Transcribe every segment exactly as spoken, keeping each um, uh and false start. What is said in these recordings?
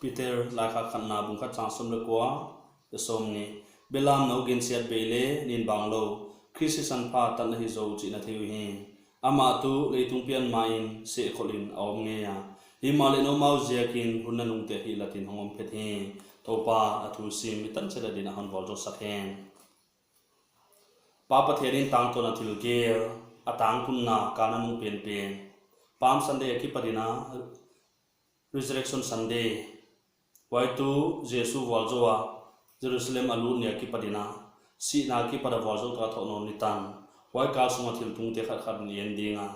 Peter laikhak khatna bung khat chang sawm leh kua, a sawm nih. Belamnou gensiat bei leh nin banglou, Khrist sisan pha tatna hi zaw uh chih na thei uhi. Amah tuh leitung pian main sehkholhin a om ngei a, himahleh noumau ziakin hun nanungte hilhatin hong om phet hi. Toupa a thu sim mi tan chiat adin a hon vualzawlsak hen. Pa Pathian in tangtawn a thil gel, a tangtunna kal nanung penpen, Palm Sunday akipatin a Resurrection Sunday, huai tuh Jesu vualzou a Jerusalem a lut ni akipatin a, sihna akipat a vualzou tak a thohnawn ni tan, huai kal sung a thil tungte khat khat in en ding a,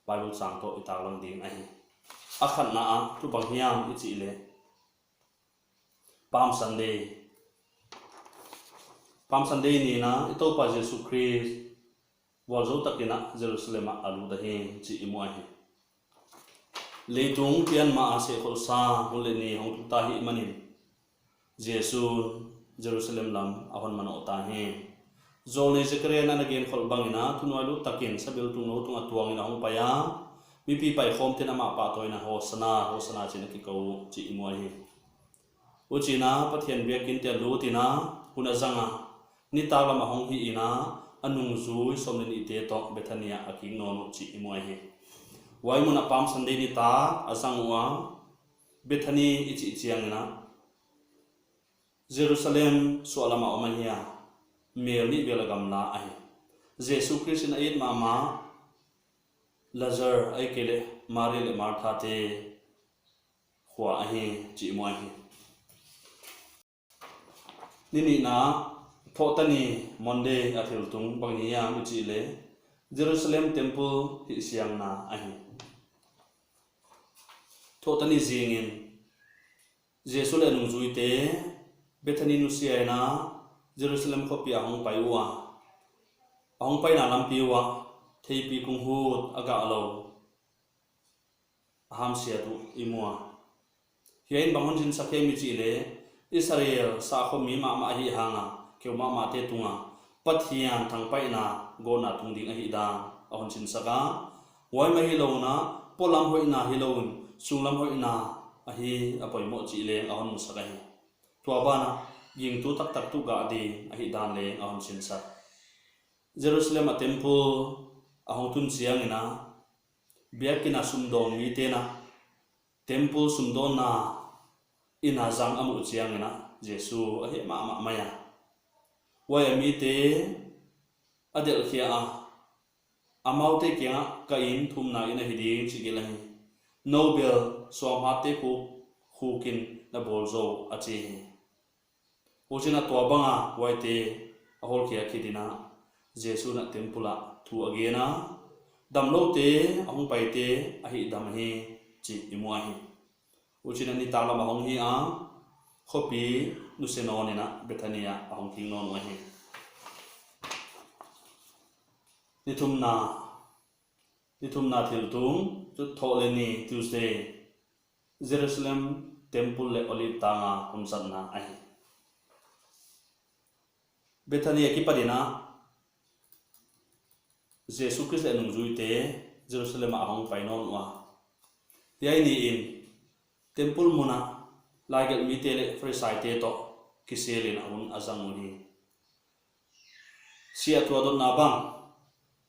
Bible chang toh i taklang ding ahi. A khatna ah tuh bang hiam i chih leh, Palm Sunday. Palm Sunday ni in a i Toupa Jesu Khrist vualzou takin a Jerusalem ah a lut ahi chih i mu ahi. Leitung pian ma a sehkholsa hun leh ni hong tung ta hih manin, Jesu Jerusalem lam a hon manoh ta hi. Zawlnei Zekaria in a na genkholh bangin a, thunuailut takin sabengtung nou tungah tuangin a hong pai a, mipi paikhawmte'n amah pahtawiin a, Hosana, Hosana chiin a kikou uh chih i mu ahi. Huchiin a Pathian biakinte a lutin a, hun a zang a, nitaklam a hong hihin a, a nungzui sawm leh nihte toh Bethany ah a kik nawn uh chih i mu ahi. Huai mun ah Palm Sunday nitak a zang ua, Bethany i chih chiangin a, Jerusalem suahlam a om ahi a, mel nih vel a gamla ahi. Jesu Khrist in a it mahmah Lazar ahihkeileh Mari leh Martha te khua ahi chih i mu ahi. Ni nihna, Thohtani Monday a thiltung bang hiam i chih leh, Jerusalem temple hihsiangna ahi. Thohtani zingin Jesu leh a nungzuite Bethany nusia in a Jerusalem khopi a hong pai ua, a hong paina lampi uah theipi kung hut a gahlou a hamsiat uh i mu a. Hiai in bang hon sinsak hiam i chih leh, Israel sakhaw mi mahmah ahih hanga, keu mahmahte tunga Pathian thangpaihna gawtna tung ding ahihdan a hon sinsak a. Huai mah hilou in a, polam hoihna hilouin sunglam hoihna ahi a poimoh chih leng a hon musak ahi. Tua banah gingtu taktak tuh gah ding ahihdan leng a hon sinsak. Jerusalem a temple a hong tun chiangin a, biakinn a sumdawng mite'n a, temple sumdawnna inn a zang a muh chiangin a, Jesu a heh mahmah mai a. Huai a mite a delhkhia a, amaute kiangah, Ka inn thumna inn ahi ding, chi gelh ahi. Nou bel suanghatte khuk, khukin na bawl zaw, a chi hi. Huchiin a, tua banga huaite a hawlkhia khitin a, Jesu'n a temple ah thu a gen a, damloute a hong paite a hihdam ahi chih i mu ahi. Huchiin a nitaklam a hong hi a, khopi nusia nawnin a Bethany ah a hong kik nawn uh ahi. Ni thumna, ni thumna thiltung, chu Thohleni Tuesday, Jerusalem temple leh Olive tang a hun zatna ahi. Bethany akipatin a Jesu Khrist leh a nungzuite Jerusalem ah a hong pai nawn ua, hiai niin temple mun ah laigelhmite leh Pharisaite toh kiselin a hun a zang uhi. Siah thu a dotna bang,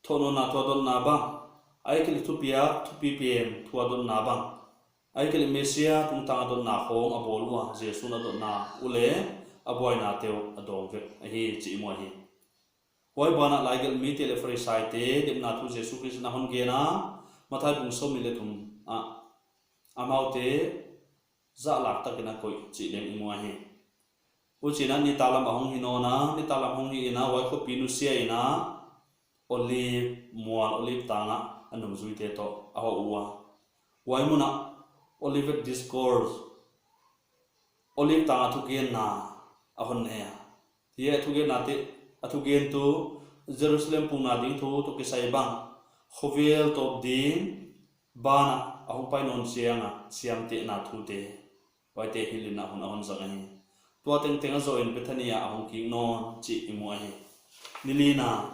thohnawnna thu a dotna bang, ahihkeileh thupiak thupipen thu a dotna bang, ahihkeileh Messia tungtang a dotna khawng a bawl ua, Jesu'n a dotna uh leh a buainate uh a dawng vek ahi chih i mu ahi. Huai banah laigelhmite leh Pharisaite depna thu Jesu Khrist in a hon gen a, Matthai bung sawmnih leh thum ah, amaute zahlak takin a koih chih leng i mu ahi. Huchiin a nitaklam a hong hi nawn a, nitaklam hong hihin a, huai khopi nusia in a, Olive mual, Olive tang ah a nungzuite toh a hoh ua, huai mun ah Olivet Discourse, Olive tang a thugenna a hon nei a. Hiai a thugennate, a thugen tuh Jerusalem pukna ding thu toh kisai bang, khovel tawp ding banah a hong pai nawn chiang a siamtehna thute, huaite hilhin a hun a hon zang ahi. Tua tengteng a zoh in Bethany ah a hong kik nawn chih i mu ahi. Ni lina,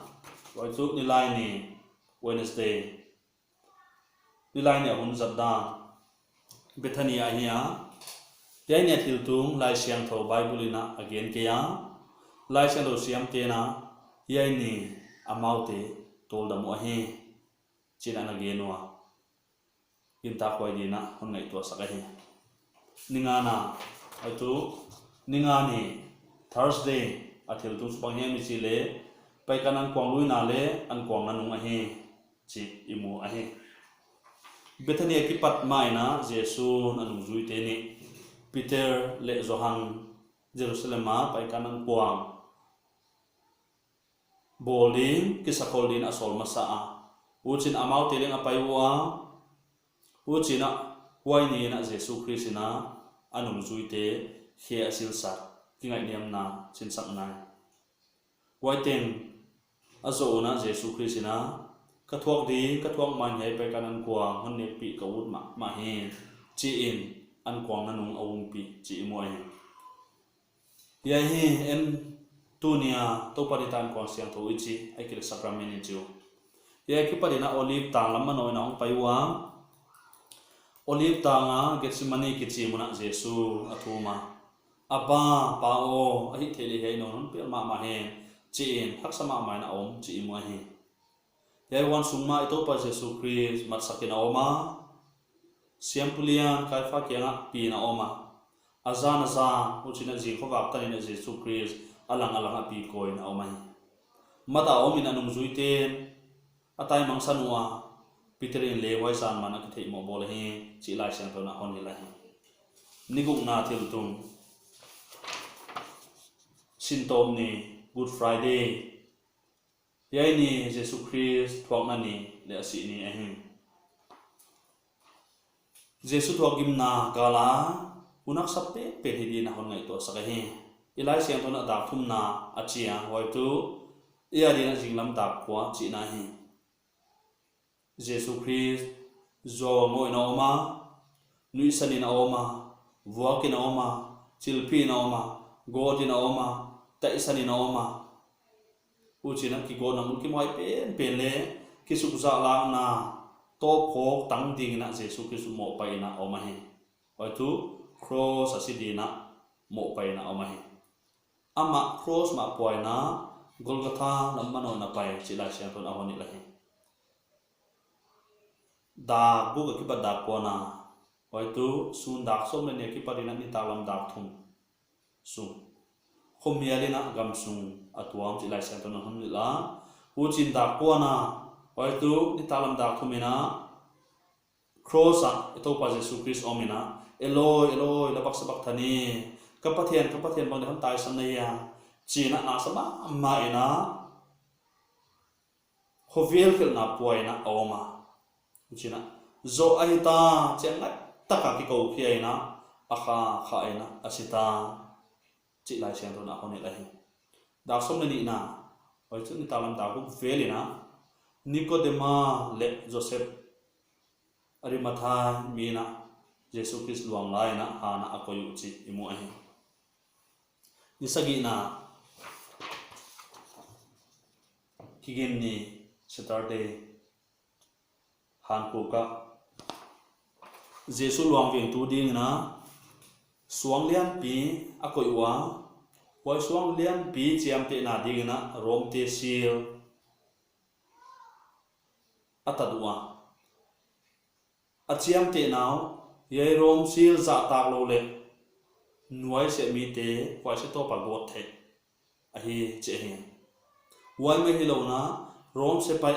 huai chu Nilaini, Wednesday, Nilaini a hun zat dan Bethany ah ahi a, Hiai ni a thil tung Laisiangthou Bible in a gen kei a, Laisiangthou siamte'n hiai ni amaute tawldam uh ahi, chi'n ana gen ua, gintak huai dingin hon ngaihtuahsak ahi. Ni nga na, huai tu, ni nga ni, Thursday, a thil tung chu bang hiam i chih leh, Paikan ankuang luina leh ankuang nanung ahi, chih i mu ahi. Bethany a kipat ma in Jesu'n a nungzuite nih, Peter leh Johan, Jerusalem a Paikan ankuang bawl ding, kisakhol dingin a sawl masa a. Huchiin amaute leng a pai ua. Huchiin huai ni in Jesu Khrist in a nungzuite khe a silsak, kingaihniamna sinsak nai. Huai teng a zoh un Jesu Khrist in, ka thuak ding, ka thuak man hiai Paikan ankuang hon nekpih ka ut mahmah hi, chiin ankuang nanung a umpih chih i mu ahi. Hiai hi en tuni a Toupa ni tan kuang siangthou i chi, ahihkeileh sacrament i chi uh. Hiai kipat in Olive tang lam manoh in a hong pai ua. Olive tang a Gethsemane kichi mun ah Jesu a thum a, Abba, Pa aw, ahihtheih leh hiai nawn hon pel mahmah hen, chiin haksa mahmah in a om chih i mu ahi. Hiai huan sung mah i Toupa Jesu Khrist matsak in a om a, siampu lian Kaifa kiangah pi in a om a, a zan a zan, huchiin zing khovak tan in Jesu Khrist a lang a lang a pi kawi in a om ahi. Mat a om in a nungzuite'n a taimangsan ua, Peter in leng huai zan man a kitheihmoh bawl ahi, chih Laisiangthou in a hon hilh ahi. Ni gukna thil tung, Sintawm ni, Good Friday. Hiai ni Jesu Khrist thuakna ni leh a sih ni ahi. Jesu thuakgimna gal a hun haksa penpen hi dingin hon ngaihtuahsak ahi. I Laisiangthou in dak thumna a chi a, huai tu i a dingin zinglam dak kua chihna hi. Jesu Khrist zuau a ngoh in a om a, nuihsan in a om a, vuak in a om a, chilpih in a om a, gawt in a om a, taihsan in a om a. Huchiin kigawtna mun kimuhai penpen leh kisukzahlakna tawpkhawk tang dingin Jesu Khrist mohpaih in a om ahi. Huai tu cross a si dingin mohpaih in a om ahi. Amah cross mah puaina Golgotha lam manoh in a pai chih Laisiangthou in a hon hilh ahi. Dak guk a kipat dak kuana, huai tu sun dak sawm leh nih a kipat in nitaklam dak thum sung, khomial in gam sung a tuam chih Laisiangthou in a hon hilh a. Huchiin dak kuana, huai tu nitaklam dak thum in cross ah i Toupa Jesu Khrist om in, Eloi, Eloi, lama sabakthani, ka Pathian, ka Pathian, bang dia hon taisan na hia, chiin a sa mahmah in khovel khelhna puaina a om a. Huchiin, zoh ahi ta, chiang ngaihtak a kikou khia in, a kha kha in a si ta, chih Laisiangthou in a hon hilh ahi. Dak sawm leh nihna, huai chu nitaklam dak guk vel in, Nikodema leh Joseph Arimathai mi in Jesu Khrist luang la in han ah a koih uh chih i mu ahi. Ni sagihna, Kiginni, Saturday, hankuk ah Jesu luang vengtu dingin suang lianpi a koih ua, huai suang lianpi chiamtehna dingin Rom te sil a tat ua. A chiamtehna uh, hiai Rom sil zahtak lou leh nuaisiah mite huaise tawp a gawt theih ahi chih ahi. Huai mai hilou in Rom sepaih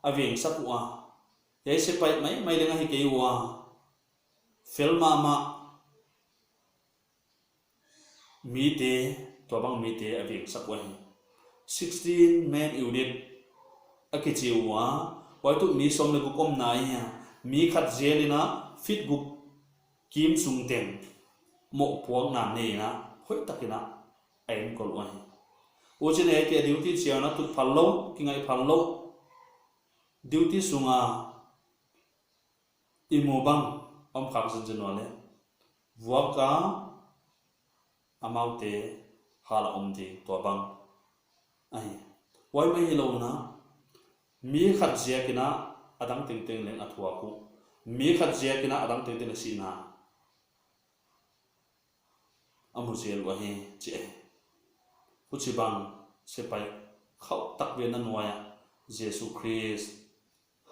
a vengsak ua, hiai sepaih maimai leng ahi kei ua, fel mahmah mite, tuabang mite a vengsak ua hi. Sixteen man unit a kichi ua, huai tu mi sawm leh guk omna ahi a, mi khat zel in feet guk kim sung teng mohpuakna nei in hoihtak in a enkol ua hi. Huchiin eite duty chiang in tut phal lou, kingaih phal lou, duty sung a i mu bang om khak zenzen ua leh, vuak a amaute hal a om ding tuabang ahi. Huai mai hilou in mi khat ziak in a dang tengteng leng a thuak uh, mi khat ziak in a dang tengteng leng sihna a mu zel uh ahi, chi ahi. Huchibang sepaih khauh tak pen a nuai ah Jesu Khrist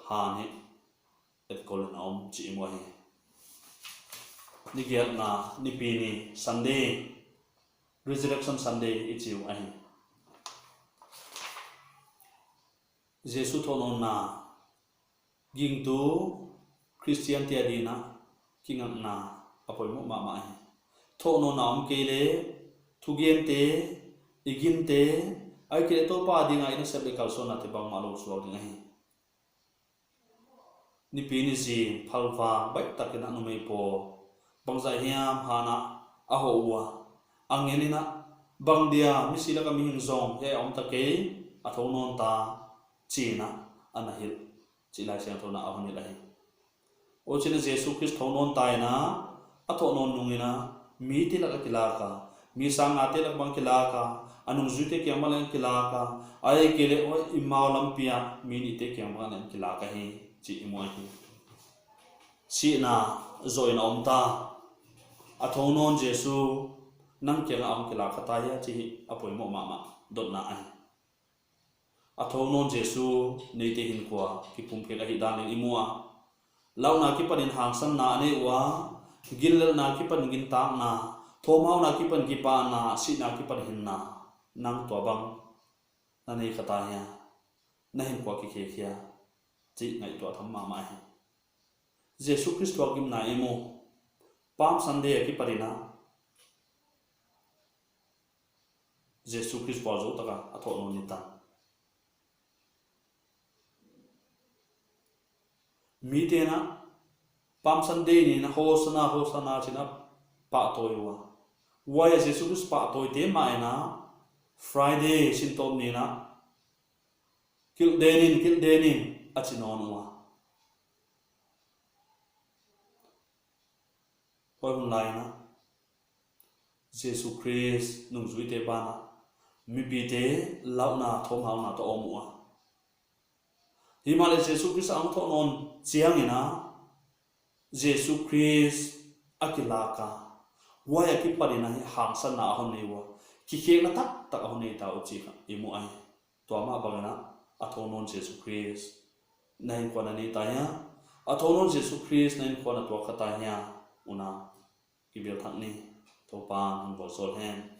han hi etkol in a om chih i mu ahi. Ni giatna, nipi ni Sunday, Resurrection Sunday i chi uh ahi. Jesu thohnawnna, gingtu Christian te adingin a kingakna a poimoh mahmah ahi. Thohnawnna om kei leh, thugente, i ginte, ahihkeileh Toupa adinga i nasep leh kalsuannate bangmah lou suak ding ahi. Nipi ni zing phalvak baihtakin a numei pawl bangzah hiam han ah a hoh ua, a ngen in a, bang dia misi laka mihing zong hiai ah om ta kei, a thou nawn ta, chiin a na hilh, chih Laisiangthou in a hon hilh ahi. Huchiin Jesu Khrist thou nawn ta in a, a thohnawn nungin a, mite lak ah kilak a, mi sang ngate lak bang kilak a, a nungzuite kiang bang leng kilak a, ahihkeileh huai i mau lampi ah mi nihte kiang bang leng kilak ahi, chih i mu ahi. Sihna zoh in a om ta. A thou nawn Jesu nang kiangah a hong kilak kha ta hia chih hi a poimoh mahmah dotna ahi. A thou nawn Jesu neite hinkhua kipumkhiak ahihdan leng i mu a. Lauhna kipanin hangsanna a nei ua, ginlelhna kipanin gintakna, thawmhauna kipanin kipahna, sihna kipanin hinna. Nang tuabang na nei kha ta hia, na hinkhua kikhek hia, chih ngaihtuah tham mahmah hi. Jesu Khrist thuakgimna i mu. Palm Sunday akipanin a, Jesu Khrist vualzou taka a thohnawn ni tan. Mite'n a Palm Sunday ni in a Hosanna, Hosanna chiin a pahtawi ua. Huai ah Jesu Khrist pahtawite mah in a Friday sintawp ni in a, kilhden in, kilhden in a chi nawn ua. Huai hun lai in a Jesu Khrist nungzuite banah mipite lauhna, thawmhauna toh a om ua. Himahleh Jesu Khrist a hong thohnawn chiangin a, Jesu Khrist a kilak a, huai akipanin a hangsanna a hon nei ua, kikhekna taktak a hon nei ta uh chih kha i mu ahi. Tua mah bangin a, a thou nawn Jesu Khrist na hinkhua ah na nei ta hia? A thou nawn Jesu Khrist na hinkhua ah na tuak kha ta hia? Unau, i bel thak ni. Toupa'n hon vualzawl hen.